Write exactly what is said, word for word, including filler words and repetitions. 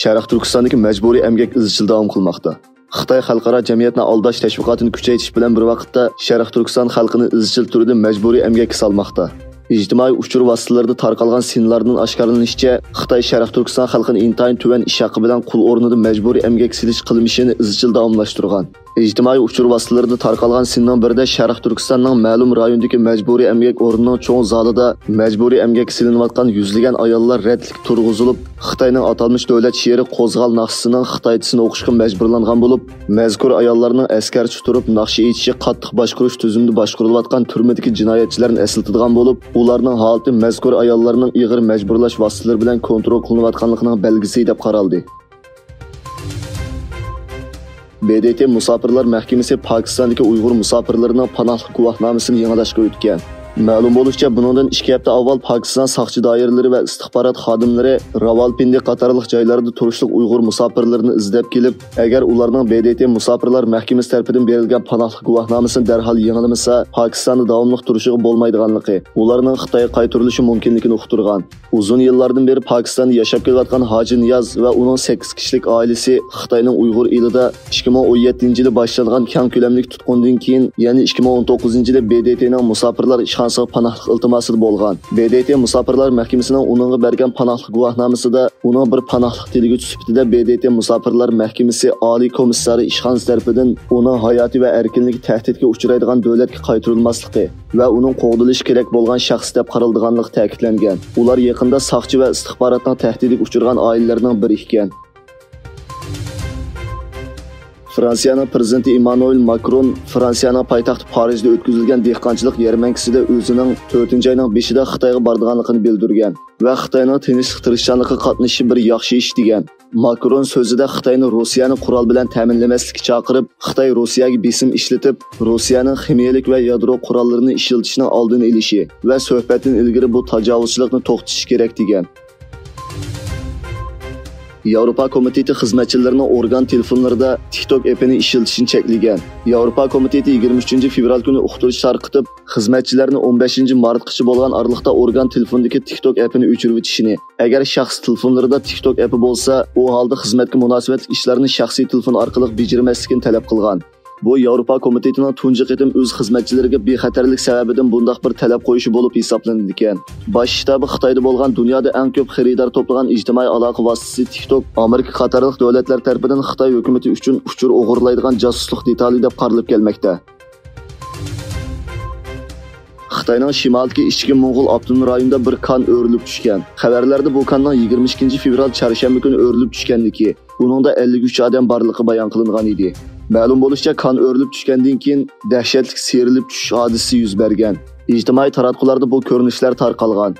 شەرق تۈركىستاندىكى مەجبۇرىي ئەمگەك ئىزچىل داۋام قىلماقتا. خىتاي خەلقئارا جەمئىيەتنى ئالداش تەشۋىقاتىنى كۈچەيتىش بىلەن بىر ۋاقىتتا، شەرق تۈركىستان خەلقىنى ئىزچىل تۈردە مەجبۇرىي ئەمگەككە سالماقتا. ئىجتىمائىي ئۇچۇر ۋاسىتىلىرىدا تارقالغان سىنلاردىن ئاشكارىلىنىشىچە، خىتاي شەرق تۈركىستان خەلقىنى ئىنتايىن تۆۋەن ئىش ھەققى بىلەن قۇل ئورنىدا مەجبۇرىي ئەمگەك سېلىش قىلمىشىنى ئىزچىل داۋاملاشتۇرغان. ئىجتىمائىي ئۇچۇر ۋاسىتىلىرىدا تارقالغان سىننىڭ بىرىدە شەرق تۈركىستاننىڭ مەلۇم رايونىدىكى مەجبۇرىي ئەمگەك ئورنىنىڭ چوڭ زالىدا مەجبۇرىي ئەمگەككە سېلىنىۋاتقان يۈزلىگەن ئاياللار رەتلىك تۇرغۇزۇلۇپ، خىتاينىڭ ئاتالمىش دۆلەت شېئىرى قوزغال ناخشىسىنىڭ خىتايچىسىنى ئوقۇشقا مەجبۇرلانغان بولۇپ، مەزكۇر ئاياللارنىڭ ئەسكەرچە تۇرۇپ ناخشا ئېيتىشى قاتتىق باشقۇرۇش تۈزۈمىدە باشقۇرۇلۇۋاتقان تۈرمىدىكى جىنايەتچىلەرنى ئەسلىتىدىغان بولۇپ، ئۇلارنىڭ ھالىتى مەزكۇر ئاياللارنىڭ ئېغىر مەجبۇرلاش ۋاسىتىلىرى بىلەن كونترول قىلىنىۋاتقانلىقىنىڭ بەلگىسى دەپ قارالدى. ب د ت مۇساپىرلار مەھكىمىسى پاكىستاندىكى ئۇيغۇر مۇساپىرلىرىنىڭ پاناھلىق گۇۋاھنامىسىنى يېڭىلاشقا ئۆتكەن. مەلۇم بولۇشىچە، بۇنىڭدىن ئىككى ھەپتە ئاۋۋال پاكىستان ساقچى دائىرىلىرى ۋە ئىستىخبارات خادىملىرى راۋالپىندى قاتارلىق جايلاردا تۇرۇشلۇق ئۇيغۇر مۇساپىرلىرىنى ئىزدەپ كېلىپ، ئەگەر ئۇلارنىڭ ب د ت مۇساپىرلار مەھكىمىسى تەرىپىدىن بېرىلگەن پاناھلىق گۇۋاھنامىسىنى دەرھال يېڭىلىمىسا، پاكىستاندا داۋاملىق تۇرۇشىغا بولمايدىغانلىقى، ئۇلارنىڭ خىتايغا قايتۇرۇلۇشى مۇمكىنلىكىنى ئۇقتۇرغان. ئۇزۇن يىللاردىن بېرى پاكىستاندا ياشاپ كېلىۋاتقان ھاجى نىياز ۋە ئۇنىڭ سەككىز كىشىلىك ئائىلىسى خىتاينىڭ ئۇيغۇر ئېلىدا ئىككى مىڭ ئون يەتتىنچى يىلى باشلانغان كەڭ كۆلەملىك تۇتقۇندىن كېيىن، يەنى ئىككى مىڭ ئون توققۇزىنچى يىلى ب د ت نىڭ مۇساپىرلار ئىشخانىسىغا پاناھلىق ئىلتىماسىدا بولغان. ب د ت مۇساپىرلار مەھكىمىسىنىڭ ئۇنىڭغا بەرگەن پاناھلىق گۇۋاھنامىسىدا ئۇنىڭ بىر پاناھلىق تىلىگۈچى سۈپىتىدە ب د ت مۇساپىرلار مەھكىمىسى ئالىي كومىسسارى ئىشخانىسى تەرىپىدىن ئۇنىڭ ھاياتى ۋە ئەركىنلىكى تەھدىتكە ئۇچرايدىغان دۆلەتكە قايتۇرۇلماسلىقى ۋە ئۇنىڭ قوغدىلىشى كېرەك بولغان شەخس دەپ قارالىدىغانلىقى تەكىتلەنگەن. ئۇلار يېقىندا ساقچى ۋە ئىستىخباراتنىڭ تەھدىتىگە ئۇچرىغان ئائىلىلەرنىڭ بىرى ئىكەن. فرانسىيەنىڭ پىرېزىدېنتى ئىممانۇئېل ماكرون فرانسىيەنىڭ پايتەختى پارىژدا ئۆتكۈزۈلگەن دېھقانچىلىق يەرمەنكىسىدە ئۆزىنىڭ تۆتىنچى ئاينىڭ بېشىدا خىتايغا بارىدىغانلىقىنى بىلدۈرگەن ۋە خىتاينىڭ تىنچلىق تىرىشچانلىقىغا قاتنىشىشى بىر ياخشى ئىش دېگەن. ماكرون سۆزىدە خىتاينى روسىيەنى قورال بىلەن تەمىنلىمەسلىككە چاقىرىپ، خىتاي روسىيەگە بېسىم ئىشلىتىپ، روسىيەنىڭ خىمىيەلىك ۋە يادرو قوراللىرىنى ئىشلىتىشنىڭ ئالدىنى ئېلىشى ۋە سۆھبەتتىن ئىلگىرى بۇ تاجاۋۇزچىلىقنى توختىتىشى كېرەك دېگەن. ياۋروپا كومىتېتى خىزمەتچىلىرىنىڭ ئورگان تېلېفونلىرىدا تىك توك ئېپىنى ئىشلىتىشىنى چەكلىگەن. ياۋروپا كومىتېتى يىگىرمە ئۈچىنچى فېۋرال كۈنى ئۇقتۇرۇش تارقىتىپ، خىزمەتچىلەرنى ئون بەشىنچى مارتقىچە بولغان ئارىلىقتا ئورگان تېلېفوندىكى تىك توك ئېپىنى ئۆچۈرۈۋېتىشىنى، ئەگەر شەخس تېلېفونلىرىدا تىك توك ئېپى بولسا، ئۇ ھالدا خىزمەتكە مۇناسىۋەتلىك ئىشلارنى شەخسىي تېلېفون ئارقىلىق بېجىرمەسلىكىنى تەلەپ قىلغان. بۇ ياۋروپا كومىتېتىنىڭ تۇنجى قېتىم ئۆز خىزمەتچىلىرىگە بىخەتەرلىك سەۋەبىدىن بۇنداق بىر تەلەپ قويۇشى بولۇپ ھېسابلىنىدىكەن. باش شتابى خىتايدا بولغان دۇنيادا ئەڭ كۆپ خېرىدار توپلىغان ئىجتىمائىي ئالاقە ۋاسىتىسى تىك توك ئامېرىكا قاتارلىق دۆلەتلەر تەرىپىدىن خىتاي ھۆكۈمىتى ئۈچۈن ئۇچۇر ئوغرىلايدىغان جاسۇسلۇق دېتالى دەپ قارىلىپ كەلمەكتە. خىتاينىڭ شىمالدىكى ئىچكى موڭغۇل ئاپتونوم رايونىدا بىر كان ئۆرۈلۈپ چۈشكەن. خەۋەرلەردە بۇ كاننىڭ يىگىرمە ئىككىنچى فېۋرال چارشەنبە كۈنى ئۆرۈلۈپ چۈشكەنلىكى، ئۇنىڭدا ئەللىك ئۈچ ئادەم بارلىقى بايان قىلىنغان ئىدى. مەلۇم بولۇشىچە، كان ئۆرۈلۈپ چۈشكەندىن كېيىن دەھشەتلىك سىيرىلىپ چۈشۈش ھادىسىسى يۈز بەرگەن. ئىجتىمائىي تاراتقۇلاردا بۇ كۆرۈنۈشلەر تارقالغان.